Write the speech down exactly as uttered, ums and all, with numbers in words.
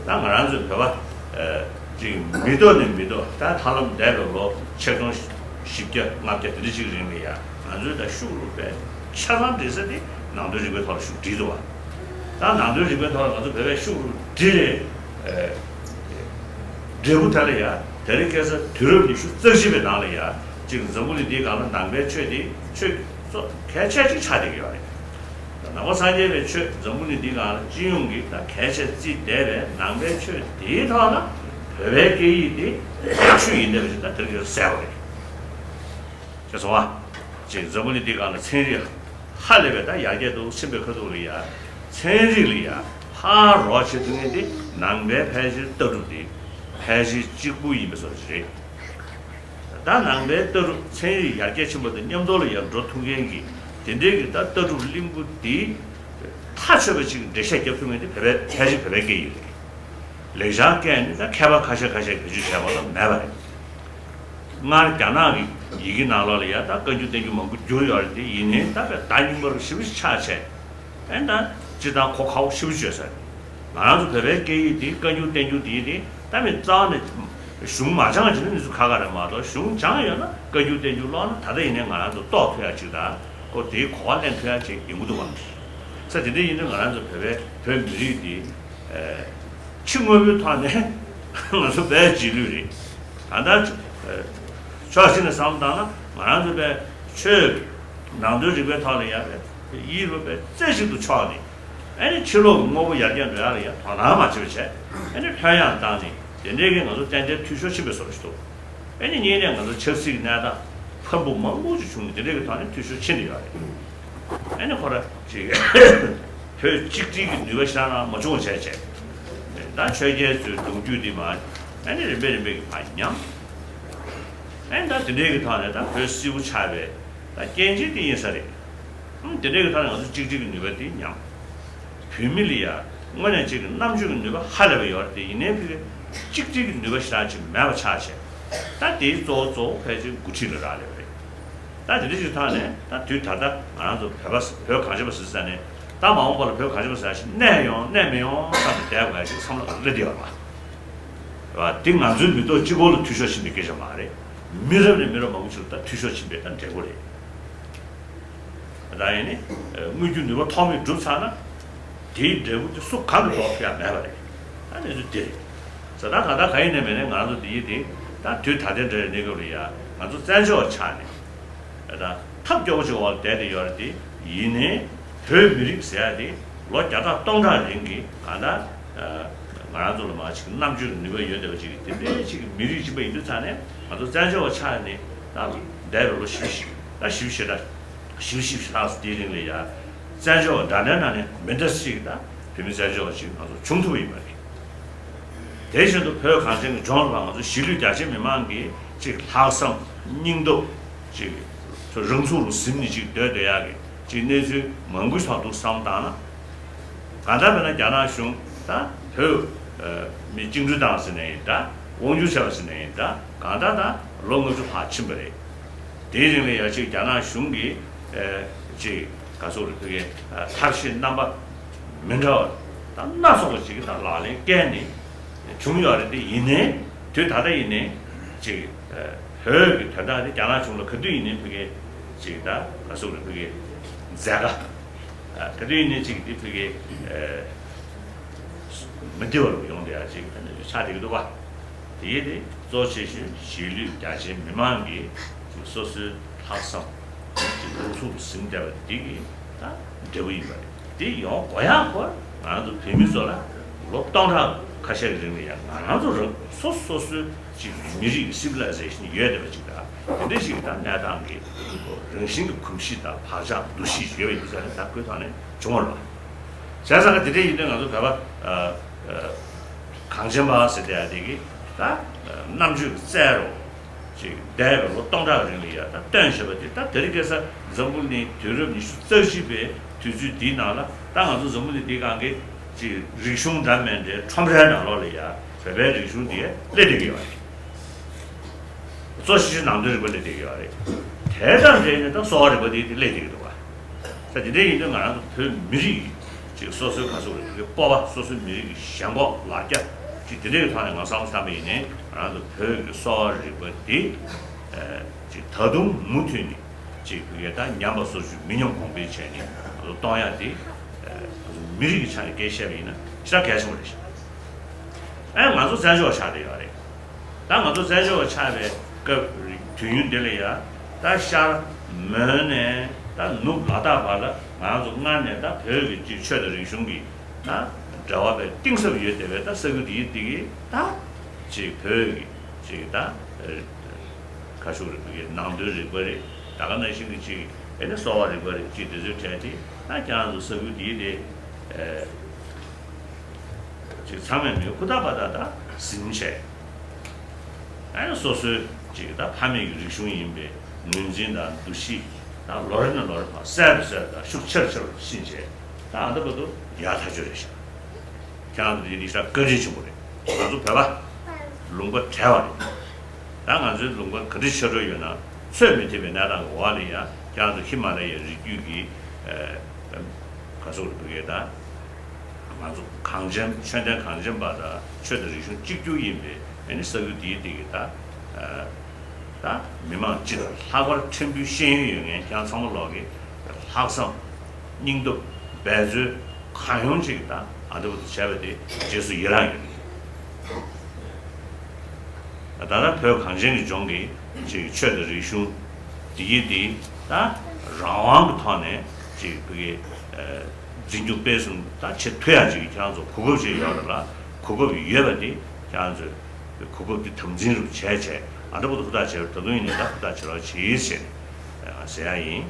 ད་ང་རང་ཚོའི་བོད་པ་ཅིག་མི་ཐོག་ནས་མི་ཐོག་ད་ཧ་ལམ་འདས་པའི་ལོ་ཆིག་སྟོང་བཞི་བརྒྱ་ལྔ་བརྒྱ་དེ་འདྲ་ཅིག་རིང་ལ་ཡ་ང་ཚོའི་ད་ཤུགས་རུ་བས་ཆ་ཚང་འགྲིག་ས་དེ་ནང་དོན་རིག་པའི་ཐོག་ལ་ཤུགས་འགྲིག་འདུག་བ། ད་ནང་དོན་རིག་པའི་ཐོག་ལ་ང་ཚོ་བོད་པས་ཤུགས་རུ་འགྲིལ་རེད། འབྲས་བུ་དེ་ལ་ཡ་དེ་རིང་ཁ་སང་དུས་རབས་ཉི་ཤུ་རྩ་བཞི་པའི་ནང་ལ་ཡ་ཅིག་འཛམ་བུ་གླིང་འདིའི་སྒང་ལ་ནང་པའི་ཆོས་དེ་ཆོས་གཙོ་གལ་ཆེ་ཅིག་ཆགས་བསྡད་ཀྱི་ཡོད་རེད། ནང་པ་སངས་རྒྱས་པའི་ཆོས་འཛམ་བུ་གླིང་འདིའི་སྒང་ལ་སྤྱི་ཡོངས་ཀྱི་ད་གལ་ཆེ་བརྩིས་བསྡད་པའི་ནང་པའི་ཆོས་དེའི་ཐོག་ལ་བོད་པའི་སྐད་ཡིག་དེ་ཡག་ཤོས་ཡིན་བསྡད་པ་ཞིག་ད་དེ་རིང་གསལ་པོ་རེད། ཅེས་སོང་བ། ཅིག་འཛམ་བུ་གླིང་འདིའི་སྒང་ ལ་ཚན་རིག་ཧ་ལས་པའི་ད་ཡར་རྒྱས་འདུག་ཕྱིན་པའི་ཁ་ཐུག་ལ་ཡ་ཚན་རིག་ལ་ཡ་ཧ་རོགས་བྱེད་ཐུབ་མཁན་དེ་ནང་པའི་ཕལ་ཆེར་ལྟ་གྲུབ་དེ་ཕལ་ཆེར་གཅིག་པུ་ཡིན་པའི་བཟོ་ཞིག་རེད། ད་ནང་པའི་ལྟ་གྲུབ་ཚན་རིག་ཡར་རྒྱས་ཕྱིན་པ་དང་མཉམ་དུ་ལ་ཡར་འགྲོ་ཐུབ་མཁན་གྱི་དེ་འདྲའི་གི་ད་ལྟ་གྲུབ་གླིང་བུ་འདི་ཐག་ཆོད་པ་ཅིག་འགྲེལ་བཤད་རྒྱབ་ཐུབ་མཁན་དེ་བོད་པའི་ཕལ་ཆེར་བོད་པའི་སྐད་ཡིག་རེད། ལེགས་སྦྱར་སྐད་ནི་ད་མཁས་པ་ཁ་ཤས་ཁ་ཤས་བེད་སྤྱོད་བྱས་པ་ལ་མེད་པ་རེད། སྔར་རྒྱ་ནག་གི་ཡི་གེ་ནང་ལོགས་ལ་ཡ་ད་བཀའ་འགྱུར་བསྟན་འགྱུར་མང་པོ་བསྒྱུར་ཡོད་རེད་དེ་ཡིན་ནའི་ད་བོད་ད་རྙིང་པར་ཞིབ་ཆགས་བྱས། ཨེ་ད་སྤྱིར་བཏང་གོ་ཁག་པོ་ཞེ་པོ་ཅིག་ཡོད་ས་རེད། ང་རང་ཚོ་བོད་པའི་སྐད་ཡིག་འདི་བཀའ་འགྱུར་བསྟན་འགྱུར་འདི་ནི་ད་མི་རྩ་བ་ནས་གཞུང་མ་སྦྱངས་བྱས་ན་མི་ཚོ་ཁག་ཁག་རེད་མ་གཏོགས་གཞུང་སྦྱངས་ཡོད་ན་བཀའ་འགྱུར་བསྟན་འགྱུར་ཀློག་ན་ད་ལྟ་ཡིན་ནའི་ང་རང་ཚོ་རྟོགས་ཐུབ་ཡ་ཅིག་དང་ཁོ་དེའི་གོ་བ་ལེན་ཐུབ་ཡ་ཅིག་ཡོང་གི་འདུག་བ། ས་དེ་འདྲ་ཡིན་དུས་ང་རང་ཚོ་བོད་པའི་བོད་མི་རིགས་འདི་ཕྱི་དངོས་པོའི་ཐོག་ནས་ང་ཚོ་བོད་རྗེས་ལུས་རེད། ད་ལྟ་ཕྱོགས་གཅིག་ནས་བསམ་བློ་བཏང་ན་ང་རང་ཚོ་བོད་ཆོས་ནང་དོན་རིག་པའི་ཐོག་ལ་ཡ་བོད་ཡིག་རུ་བོད་རྩེ་གཅིག་ཏུ་ཕྱོགས་ནས། ཨ་ནི་ཕྱི་ལོགས་ཀྱི་དངོས་པོ་ཡར་རྒྱས་འགྲོ་ཡག་ལ་ཡང་དོ་སྣང་མ་བྱེད་པ་བྱས། ཨ་ནི་ལྷོད་ཡངས་བཏང་ནས་དེ་འདྲའི་གི་ང་ཚོ་ཏན་ཏན་འཐུས་ཤོར་ཕྱིན་པའི་བཟོ་འདྲ་ཞིག་འདུག་ཨ་ནི་གཉིས་ནས་ང་ཚོ་ཆབ་སྲིད་ཀྱི་གནས་སྟངས་ཕམ་པོ་མང་པོ་ཞིག་བྱུང་ནས་དེ་འདྲའི་གི་ཐོག་ནས་འཐུས་ཤོར་ཕྱིན་ནས་ཡོད་རེད། ཨ་ནི་ཁོ་ར་ཅིག་བོད་གཅིག་སྒྲིལ་གྱི་ནུས་པ་ཞེ་དྲག་མ་བྱུང་བ་བྱས་བྱས། ད་ཆོས་རྒྱལ་ཚོའི་གདུང་རྒྱུད་འདི་མ་ཨ་ནི་རིམ་པས་རིམ་པས་ཀྱི་མར་ཉམས། ཨ་ནི་ད་དེ་འདྲའི་གི་ཐོག་ནས་ད་བོད་སིལ་བུ་ཆགས་པའི་ད་རྐྱེན་གཅིག་དེ་ཡིན་ས་རེད། ཨང་། དེ་འདྲའི་གི་ཐོག་ནས་ང་ཚོ་གཅིག་སྒྲིལ་གྱི་ནུས་པ་དེ་ཉམས། བོད་མི་ལ་ཡ་དངོས་གནས་གཅིག་གི་རྣམ་དཔྱོད་ཀྱི་ནུས་པ་ཧ་ལས་པ་ཡོད་རེད་དེ་ཡིན་ནའི་ཕ་གི་གཅིག་སྒྲིལ་གྱི་ནུས་པ་ཞེ་དྲག་ཅིག་མེད་པ་ཆགས་བྱས། ད་དེའི་གཙོ་བོ་གཙོ་བོ་ཕལ་ཆེར་འགོ་ཁྲིད་ལ་རག་ལས་པ་རེད། ད་དེ་འདྲ་ཞིག་ཐོག་ནས་ད་དུས་ད་ལྟ་ང་རང་ཚོ་བོད་པ་བོད་གངས་ཅན་པ་ཟེར་ས་ནས་ད་མ་འོངས་པ་ལ་བོད་གངས་ཅན་པ་ཟེར་ཞིག་གནས་ཡོང་གནས་མི་ཡོང་བསམ་ནས་བསྡད་དགོས་ཡ་ཅིག་བསམ་བློ་སླེབས་བསྡད་ཡོད་པ། དེ་ང་ཚོའི་མི་ཐོག་གཅིག་པོ་ལ་འཐུས་ཤོར་ཕྱིན་པའི་སྐད་ཆ་མ་རེད། མི་རབས་ནས་མི་རབས་མང་པོ་ཞིག་ལ་ད་འཐུས་ཤོར་ཕྱིན་པའི་ད་འབྲས་བུ་རེད། ད་ཡིན་ནི། དངོས་བརྒྱུད་ནུས་པ་ཐོགས་མེད་བསྒྲུབས་ཚར་ན། དེའི་འབྲས་བུ་དེ་སུ་གང་གིས་ལྡོག་ཐུབ་ཡ་མེད་པ་རེད། ད་གནས་ཚུལ་འདི་རེད། ཟེར་ད་གང་ལྟར་གང་ཡིན་ནའི་མིན་ནའི་ང་རང་ཚོ་འདི་ཡིན་དེ། ད་དུས་ད་ལྟའི་འདྲ་གནས་སྐབས་ལ་ཡ་ང་ཚོ་བཙན་བྱོལ་བ་ཆགས་ནས། ད་ཐབས་སྐྱོ་པོ་ཅིག་འོག་ལ་བསྡད་དེ་ཡོད་རེད་དེ། ཡིན་ནའི་བོད་མི་རིགས་ཟེར་ཡ་དེ་ལོ་བརྒྱ་ཕྲག་སྟོང་ཕྲག་རིང་གི་གང་ལྟར་ང་རང་ཚོ་ལ་མ་ཅིག་རྣམ་དཔྱོད་ཀྱི་ནུས་པ་ཡོད་བསྡད་པ་ཅིག་གི་དེ་འདྲའི་ཅིག་མི་རིགས་གཅིག་པ་ཡིན་དུས་ཙང་ནས་ང་ཚོ་བཙན་བྱོལ་བ་ཆགས་ནས་ད་འདས་པའི་ལོ་བཞི་བཅུ་ཞིག་ད་བཞི་བཅུ་ཞེ་གྲངས་བཞི་བཅུ་ཞེ་གྲངས་སུ་དེའི་རིང་ལ་ཡ་བཙན་བྱོལ་བ་འདྲ་འདྲའི་ནང་ནས་མི་འདྲ་ཞིག་ད་བོད་མི་བཙན་བྱོལ་བ་ཞིག་ང་ཚོ་བྱུང་ཐུབ་པ་ཡིན་པ་རེད། དེ་བཞིན་དུ་བོད་གངས་ཅན་གྱི་ལྗོངས་ལ་ང་ཚོ་གཞིས་ལུས་རྒྱ་ཆེ་མི་མང་གིས་ཅིག་ལྷག་བསམ་སྙིང་སྟོབས་ཅིག་རང་ཚུགས་རུ་ཟིན་ནས་ཅིག་སྡོད་སྡོད་ཡག་གི་ཅིག་གནས་ཚུལ་མང་པོ་ཞིག་ཐོག་ཏུ་བསམ་བཏང་ན། གང་ལྟར་བས་ན་རྒྱ་ནག་གཞུང་ད་བོད་མི་བཅིངས་འགྲོལ་བཏང་ཟེར་ནས་ཡིན་འདྲ། དབང་བསྒྱུར་བྱས་པ་ཟེར་ནས་ཡིན་འདྲ། གང་ལྟར་ད་ལོ་ལྔ་བཅུ་ལྷག་ཕྱིན་པ་རེད། དེའི་རིང་ལ་ཡ་གཅིག་རྒྱ་ནག་གཞུང་གིས་ཨེ་གཅིག་ག་ཚོད་རེད་ཕ་གི་ཨ་ཐབས་ཤེས་རྣམ་པ་མི་འདྲ་བ་དང་སྣ་ཚོགས་པ་ཅིག་གིས་ད་ལག་ལེན་བཀལ་ནས་བྱུང་ཡོད་རེད་དེ། ཡིན་ནའི་དུས་ད་ལྟ་ཡིན་ནའི་གཅིག་ཨ་བོད་ཀྱི་དོན་དག་དེ་རྒྱ་ནག་གཞུང་ལ་ག་དུས་ཡིན་ནའི་ཕ་གི་གཅིག་ད་ག་ཚོད་རེད་ཕ་གི་མཛད་དཀའ། ཨ་ག་དུས་ཡིན་ནའི་གཅིག་དེ་ཕ་གི་ཨ་མི་བདེ་བ་རུ་ཡོང་བསྡད་ཡ་གཅིག་ཆགས་བསྡད་ཀྱི་འདུག་བ། དེ་ཡིན་ཏེ་གཙོ་ཆེ་ཤོས་གཞིས་ལུས་རྒྱ་ཆེའི་མི་མང་གིས་སོ་སོའི་ལྷག་བསམ་གྱི་ལུགས་སྲོལ་དུ་ཟིན་བསྡད་པ་འདི་གིས་ད་འབྲས་བུ་ཡིན་པ་རེད། དེ་ཡོང་དགོས་ཡག་སྐོར་ང་རང་ཚོ་བོད་མི་ཚོ་ལ་ལོ་སྟོང་ཕྲག་ཁ་ཤས་ཀྱི་རིང་ལ་ཡང་ང་རང་ཚོ་རང་སོ་སོ་སོའི་ཅིག་མི་རིགས་ཀྱི་སི་བི་ལའི་ཟེ་ཤན་ཡོད་བསྡད་པ་ཅིག་དང་དེ་འདྲ་ཞིག་གི་ད་གནས་སྟངས་ཀྱི་རང་བཞིན་གྱི་གོམས་གཤིས་དང་བག་ཆགས་འདུ་ཤེས་ཡོད་པ་ཡིན་ཙང་ནས་ད་ཁོའི་ཐོག་ནས་བྱུང་བ་རེད་བ། བྱས་ཙང་ཀ་དེ་འདྲ་ཡིན་དུས་ང་ཚོ་བོད་པ་ཨ་ཨ་གངས་ཅན་པ་ཟེར་བསྡད་ཡ་དེ་གི་ད་རྣམ་དཔྱོད་ཀྱི་རྩལ་རོ་ཅིག་འདས་པའི་ལོ་སྟོང་ཕྲག་རིང་ལ་ཡ་ད་སྟོན་བྱས་པ་དེ་ད་དེ་རིང་ཁ་སང་འཛམ་བུ་གླིང་དུས་རབས་ཉི་ཤུ་རྩ་བཞི་པའི་དུས་ཚོད་འདིའི་ནང་ལ་ད་ང་ཚོ་འཛམ་བུ་གླིང་འདིའི་སྒང་གི་ཅིག་རིག་གཞུང་འདྲ་མིན་འདྲའི་ཁྲོམ་རའི་ནང་ལོགས་ལ་ཡ་བོད་པའི་རིག་གཞུང་འདི་སླེབས་བསྡད་ཀྱི་ཡོད་རེད། གཙོ་ཆེ་ཤོས་ནང་དོན་རིག་པ་སླེབས་བསྡད་ཀྱི་ཡོད་རེད། དེ་དང་འབྲེལ་ནས་ད་གསོ་བ་རིག་པ་དེ་དེ་སླེབས་བསྡད་ཀྱི་འདུག་བ། ད་དེ་འདྲ་ཡིན་དུས་ང་རང་ཚོ་བོད་མི་རིགས་ ཅིག་སོ་སོའི་ག་ཚོད་རེད་སྤོབས་པ། སོ་སོའི་མི་རིགས་ཀྱི་ཞེན་ཁོག་ལ་རྒྱ་ཅིག་དེ་འདྲའི་ཐོག་ནས་ང་བསམ་བློ་བཏང་པ་ཡིན་ནའི་ང་རང་ཚོ་བོད་ཀྱི་གསོ་བ་རིག་པ་འདི་ཅིག་ད་དུང་མུ་མཐུད་ནས་ཅིག་བོད་ཀྱི་ད་ཉམས་པ་སོར་ཆུད་མི་ཉམས་གོང་འཕེལ་བྱས་ནས་ང་ཚོ་གཏོང་ཡ་དེ་ང་ཚོ་མི་རིགས་ཀྱི་ཆ་ནས་སྐད་བཤད་པ་ཡིན་ན་ཞེ་དྲག་གལ་ཆེན་པོ་རེད་ཤག་ཨེ་ང་ཚོ་བཙན་བྱོལ་བ་ཆགས་བསྡད་ཡོད་རེད། ད་ང་ཚོ་བཙན་བྱོལ་བ་ཆགས་པའི་སྐབས་དུས་ཡུན་འདི་ལ་ཡ་ད་ཤར་མོན་ནས་ད་ནུབ་ལ་དྭགས་བར་ལ་ང་ཚོ་སྔར་ནས་ད་བོད་ཀྱི་ཅིག་ཆོས་དང་རིག་གཞུང་གི་ད་འབྲེལ་བ་བས་གཏིང་ཟབ་ཡོད་བསྡད་པའི་ད་ས་ཁུལ་འདི་ཡི་འདི་གི་ད་ཅིག་བོད་ཀྱི་ཅིག་ད་ཁ་ཤུགས་རེད། བོད་ཀྱི་ནང་དོན་རིག་པ་རེད། ད་ག་ནང་བཞིན་གྱི་ཅིག་ཨེ་ནི་གསོ་བ་རིག་པ་རེད། ཅིག་དེ་ཚོའི་གྲས་དེ་ད་ཁྱེད་རང་ཚོ་ས་ཁུལ་འདི་ཡི་དེ། ཅིག་ཚང་མས་མི་ཧུར་ཐག་པ་ད་ད་ཟིན་བྱས། ཨ་ནི་སོ་སོའི་ཅིག་ད་ཕ་མེས་ཀྱི་རིག་གཞུང་ཡིན་པའི་ངོས་འཛིན་དང་འདུ་ཤེས་ད་ལོ་རེ་ནས་ལོ་རེ་བར་གསལ་དུ་གསལ་དུ་ཤུགས་ཆེ་རུ་ཆེ་རུ་ཕྱིན་བྱས། ད་ཨ་ད་བར་དུ་ཡག་ཐག་ཆོད་རེད་ཤག་ཁྱེད་རང་ཚོ་འདི་ནི་ཤག་བཀའ་དྲིན་ཆེན་པོ་རེད། ང་ཚོ་བོད་པ་ལུང་པ་བྲལ་བ་རེད། ད་ང་ཚོའི་ལུང་པ་ག་འདྲ་ཆགས་འགྲོ་ཡོད་ན་ཚོད་མི་ཐིག་པའི་གནས་སྟངས་ཀྱི་འོག་ལ་ཡང་ཁྱེད་རང་ཚོ་ཧི་མ་ལ་ཡའི་རི་རྒྱུད་ཀྱི་ག་ཚོད་རེད་བོད་སྐད་ད། ང་ཚོ་གངས་ཅན་ཆོས་ལྡན་གངས་ཅན་པ་དང་ཆོས་དང་རིག་གཞུང་གཅིག་གྱུར་ཡིན་པའི་ཨ་ནི་ས་ཁུལ་འདིའི་སྟེང་གི་ད་ད་མི་མང་སྤྱི་དང་ལྷག་པར་ཕྲན་བུའི་ཤེས་ཡོན་ཡོད་མཁན་ཁྱེད་རང་ཚང་མ་ལོག་གི་ལྷག་བསམ་སྙིང་སྟོབས་འབད་རྩོལ་གང་ཡོང་ཅིག་ད་ཨ་འདི་བོ་དེ་བྱས་པ་དེ་རྗེས་སུ་ཡི་རང་ཡོད། ད་ལྟ་བོད་གངས་ཅན་གྱི་ལྗོངས་ཀྱི་ཅིག་ཆོས་དང་རིག་གཞུང་འདི་ཡི་འདི་ད་རང་དབང་གི་ཐོག་ནས་ཅིག་བོད་ཀྱི་འཛིན་སྐྱོང་སྤེལ་གསུམ་ད་བྱེད་ཐུབ་ཡ་ཅིག་ཁྱེད་རང་ཚོ་གོ་སྐབས་ཅིག་ཡོད་རེད་ལ། གོ་སྐབས་ཡོད་པ་འདི་ཁྱེད་རང་ཚོས་གོ་སྐབས་འདི་དམ་འཛིན་རུ་བྱས་བྱས་ཨ་འདྲ་པོ་ཧུར་ཐག་བྱས་ད་དུང་ཡིན་ནའི་ད་ཧུར་ཐག་བྱེད་རོགས་བྱེད་ཟེར་ནས་ཟེར་ཡ་ཡིན།